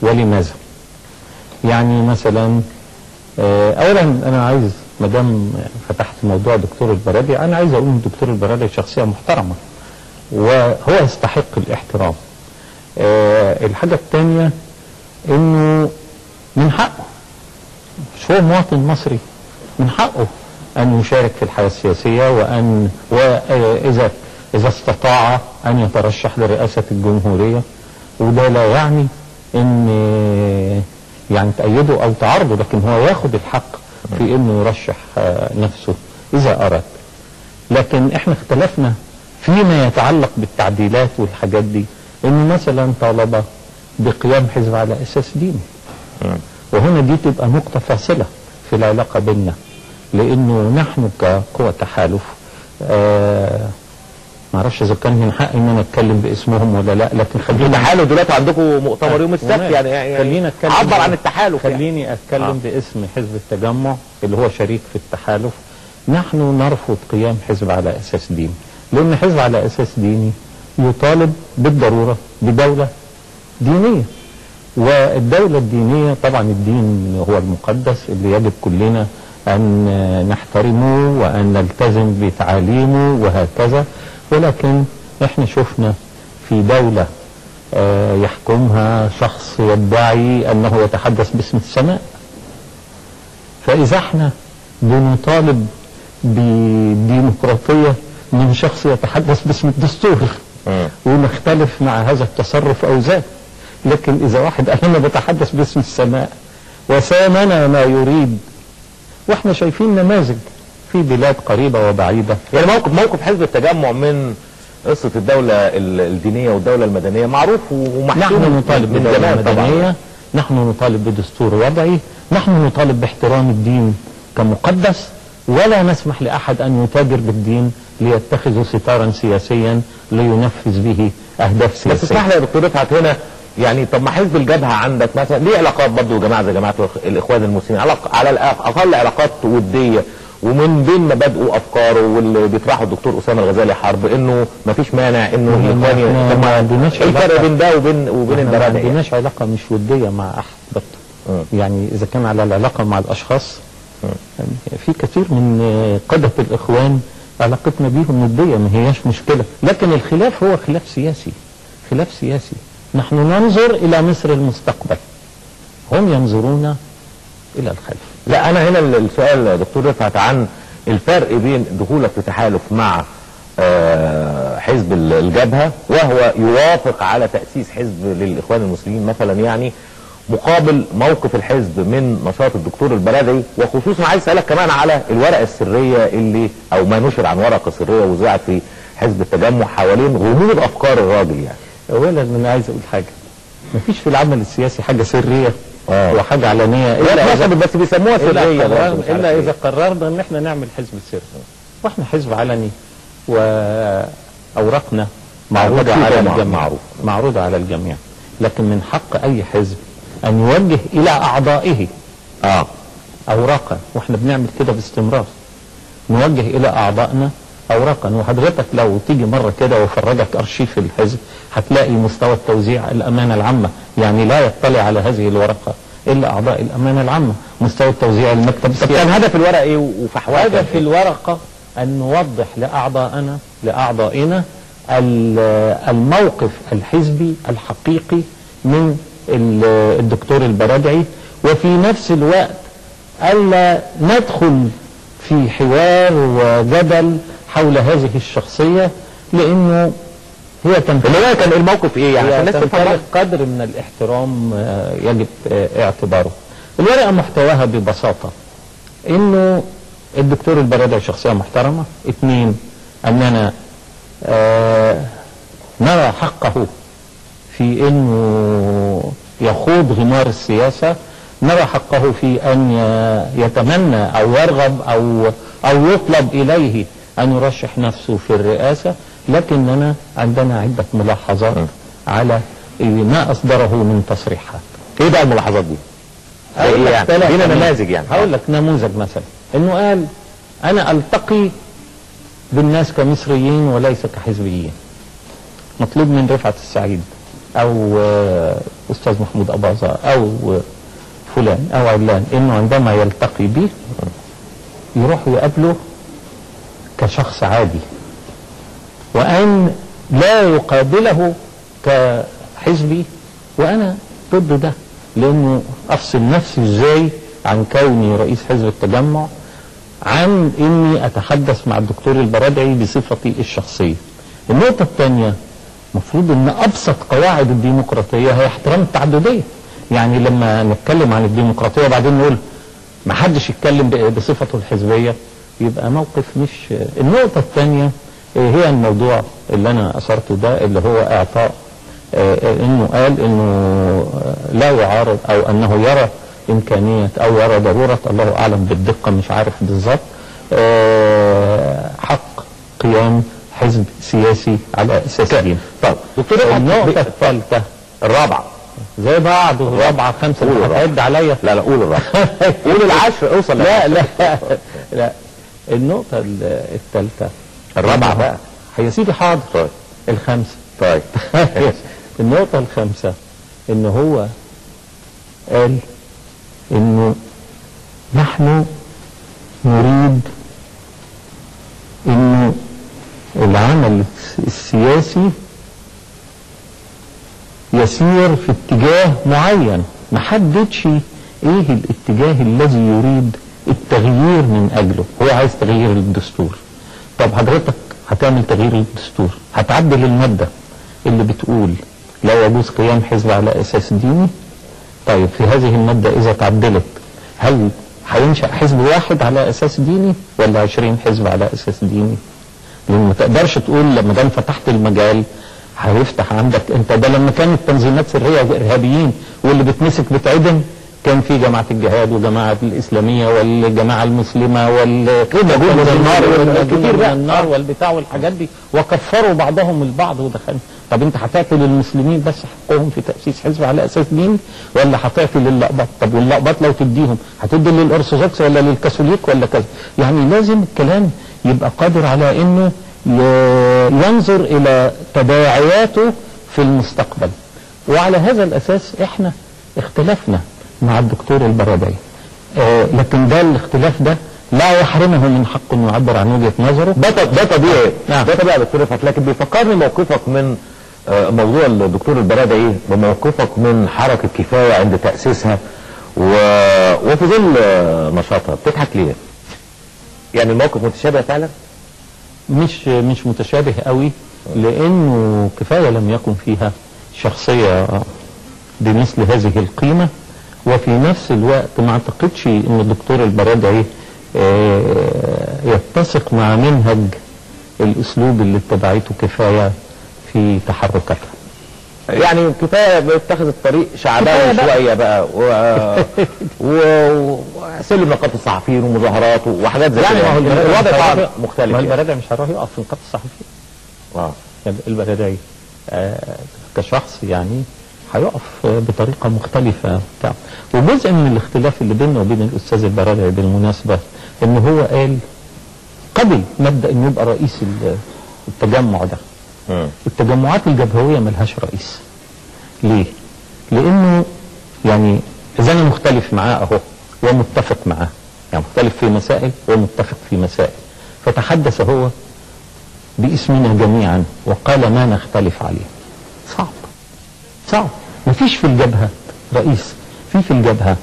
ولماذا؟ يعني مثلا اولا انا عايز، ما دام فتحت موضوع دكتور البرادعي، انا عايز اقول ان دكتور البرادعي شخصية محترمه وهو يستحق الاحترام. الحاجة الثانية انه من حقه، مش هو مواطن مصري، من حقه ان يشارك في الحياة السياسية، وان واذا استطاع ان يترشح لرئاسة الجمهورية، وده لا يعني ان يعني تأيده او تعارضه، لكن هو ياخد الحق في انه يرشح نفسه اذا اراد. لكن احنا اختلفنا فيما يتعلق بالتعديلات والحاجات دي، انه مثلا طالب بقيام حزب على اساس ديني، وهنا دي تبقى نقطة فاصلة في العلاقة بيننا، لانه نحن كقوة تحالف ما اعرفش اذا كان من حقي ان انا اتكلم باسمهم ولا لا، لكن خلينا التحالف دلوقتي عندكم مؤتمر يوم السبت، يعني خلينا اتكلم، عبر عن التحالف. خليني اتكلم باسم حزب التجمع اللي هو شريك في التحالف. نحن نرفض قيام حزب على اساس ديني، لان حزب على اساس ديني يطالب بالضرورة بدولة دينية، والدولة الدينية طبعا الدين هو المقدس اللي يجب كلنا ان نحترمه وان نلتزم بتعاليمه وهكذا، ولكن احنا شفنا في دولة يحكمها شخص يدعي انه يتحدث باسم السماء، فاذا احنا بنطالب بديمقراطية من شخص يتحدث باسم الدستور ونختلف مع هذا التصرف او ذاك، لكن اذا واحد قال انا بتحدث باسم السماء وسامنا ما يريد، واحنا شايفين نماذج في بلاد قريبة وبعيدة. يعني موقف حزب التجمع من قصة الدولة الدينية والدولة المدنية معروف ومحسوم. نحن نطالب بالدولة المدنية، نحن نطالب بدستور وضعي، نحن نطالب باحترام الدين كمقدس، ولا نسمح لأحد أن يتاجر بالدين ليتخذ ستارا سياسيا لينفذ به أهداف سياسية. بس اسمح لي يا دكتور رفعت هنا، يعني طب ما حزب الجبهة عندك مثلا ليه علاقات برضه جماعة زي جماعة الإخوان المسلمين، على الأقل علاقات ودية، ومن بين مبادئه وافكاره واللي بيطرحه الدكتور اسامة الغزالي حرب انه ما فيش مانع انه الاخوان. ما عندناش ايه الفرق بين ده وبين البرادعي؟ ما عندناش علاقة مش وديه مع احد برضه. يعني اذا كان على العلاقة مع الاشخاص، يعني في كثير من قاده الاخوان علاقتنا بيهم وديه، ما هياش مشكلة، لكن الخلاف هو خلاف سياسي، خلاف سياسي. نحن ننظر الى مصر المستقبل، هم ينظرون الى الخلف. لا انا هنا السؤال يا دكتور رفعت عن الفرق بين دخولك في تحالف مع حزب الجبهة وهو يوافق على تأسيس حزب للإخوان المسلمين مثلا، يعني مقابل موقف الحزب من نشاط الدكتور البرادعي، وخصوصا عايز اسالك كمان على الورقة السرية اللي او ما نشر عن ورقة سرية وزعت في حزب التجمع حوالين غموض افكار الراجل. يعني اولا انا عايز اقول حاجة، مفيش في العمل السياسي حاجة سرية وحاجة علنية، إلا إذا بس بيسموها سرية، إلا إذا قررنا إن إحنا نعمل حزب سري، وإحنا حزب علني وأوراقنا معروضة على الجميع، معروضة على الجميع. لكن من حق أي حزب أن يوجه إلى أعضائه أوراقا، وإحنا بنعمل كده باستمرار، نوجه إلى أعضائنا أوراقا. وحضرتك لو تيجي مرة كده وفرجك أرشيف الحزب هتلاقي مستوى التوزيع الأمانة العامة، يعني لا يطلع على هذه الورقة إلا أعضاء الأمانة العامة، مستوى التوزيع المكتب السياسي. طب كان هدف الورقة إيه وفحواها؟ هدف الورقة أن نوضح لأعضائنا الموقف الحزبي الحقيقي من الدكتور البرادعي، وفي نفس الوقت ألا ندخل في حوار وجدل حول هذه الشخصية، لأنه هي تمتلك. كان الموقف ايه يعني؟ هي تمتلك قدر من الاحترام يجب اعتباره. الورقة محتواها ببساطة انه الدكتور البرادعي شخصية محترمة، اثنين اننا نرى حقه في انه يخوض غمار السياسة، نرى حقه في ان يتمنى او يرغب او يطلب اليه ان يرشح نفسه في الرئاسة، لكننا عندنا عدة ملاحظات على ما أصدره من تصريحات. ايه بقى الملاحظات دي؟ ايه يعني؟ دينا نماذج يعني. هقول لك نموذج مثلا، انه قال انا التقي بالناس كمصريين وليس كحزبيين. مطلوب من رفعت السعيد او استاذ محمود اباظة او فلان او علان، انه عندما يلتقي به يروح يقابله كشخص عادي، وان لا يقابله كحزبي. وانا ضد ده، لانه افصل نفسي ازاي عن كوني رئيس حزب التجمع عن اني اتحدث مع الدكتور البرادعي بصفتي الشخصية. النقطة الثانية، المفروض ان ابسط قواعد الديمقراطية هي احترام التعددية. يعني لما نتكلم عن الديمقراطية بعدين نقول ما حدش يتكلم بصفته الحزبية، يبقى موقف مش. النقطة الثانية هي الموضوع اللي انا اثرته ده، اللي هو اعطاء انه قال انه لا يعارض او انه يرى امكانية او يرى ضرورة، الله اعلم بالدقه مش عارف بالظبط، حق قيام حزب سياسي على اساس دين. طب دكتور، النقطة الثالثة الرابعة زي بعض، الرابعة خمسة، هتعد عليا؟ لا لا قول الرابعة، قول العشر، اوصل. لا لا لا، النقطة الثالثة الرابعة بقى يا سيدي، حاضر. طيب الخمسة. طيب النقطة الخامسة ان هو قال انه نحن نريد انه العمل السياسي يسير في اتجاه معين، ما حددش ايه الاتجاه الذي يريد التغيير من اجله. هو عايز تغيير الدستور. طب حضرتك هتعمل تغيير الدستور، هتعدل المادة اللي بتقول لا يجوز قيام حزب على اساس ديني. طيب في هذه المادة اذا تعدلت، هل هينشأ حزب واحد على اساس ديني ولا 20 حزب على اساس ديني؟ لان ما تقدرش تقول لما دام فتحت المجال هيفتح عندك انت. ده لما كانت تنظيمات سرية وارهابيين واللي بتمسك بتعدم، كان في جماعة الجهاد وجماعة الإسلامية والجماعة المسلمة والنار والبتاع والحاجات دي، وكفروا بعضهم البعض ودخلوا. طب انت هتعطي للمسلمين بس حقهم في تأسيس حزب على أساس ديني، ولا هتعطي للأقباط؟ طب والأقباط لو تديهم هتدي للأرثوذكس ولا للكاثوليك ولا كذا؟ يعني لازم الكلام يبقى قادر على انه ينظر الى تداعياته في المستقبل. وعلى هذا الأساس احنا اختلفنا مع الدكتور البرادعي، لكن ده الاختلاف ده لا يحرمه من حقه انه يعبر عن وجهة نظره. ده طبيعي. نعم. ده طبيعي يا دكتور رفعت، لكن بيفكرني موقفك من موضوع الدكتور البرادعي بموقفك من حركة كفاية عند تأسيسها وفي ظل نشاطها. بتضحك ليه؟ يعني الموقف متشابه فعلا؟ مش متشابه قوي، لانه كفاية لم يكن فيها شخصية بمثل هذه القيمة، وفي نفس الوقت ما اعتقدش ان الدكتور البرادعي يتسق مع منهج الاسلوب اللي اتبعته كفاية في تحركاتها. يعني كفاية بيتخذ الطريق شعباوي شوية بقى وسلم نقابة الصحفيين ومظاهرات وحاجات زي كده. يعني الوضع مختلف. ما البرادعي مش هيروح يقف في نقابة الصحفيين. البرادعي كشخص يعني هيقف بطريقة مختلفة بتاع. وجزء من الاختلاف اللي بيننا وبين الأستاذ البرادعي بالمناسبة إن هو قال قبل مبدأ إنه يبقى رئيس التجمع ده. التجمعات الجبهوية ملهاش رئيس. ليه؟ لأنه يعني إذا أنا مختلف معاه أهو ومتفق معاه، يعني مختلف في مسائل ومتفق في مسائل، فتحدث هو باسمنا جميعا وقال ما نختلف عليه. صعب صعب. مفيش في الجبهة رئيس، في الجبهة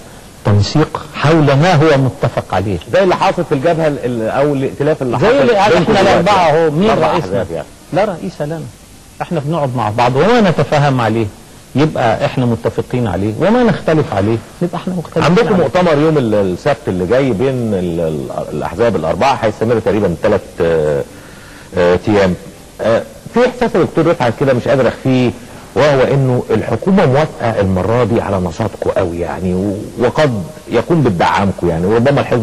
تنسيق حول ما هو متفق عليه، زي اللي حاصل في الجبهة او الائتلاف اللي حاصل زي اللي احنا الاربعة اهو. مين رئيسنا؟ يعني. لا رئيس لنا، احنا بنقعد مع بعض وما نتفاهم عليه يبقى احنا متفقين عليه، وما نختلف عليه نبقى احنا مختلفين. عندكم مؤتمر يوم السبت اللي جاي بين الاحزاب الاربعة، هيستمر تقريبا 3 ايام. في احساس يا دكتور رفعت كده مش قادر اخفيه، وهو انه الحكومة موافقة المرة دي على نشاطكم قوي يعني، وقد يكون بتدعمكم يعني، وربما الحزب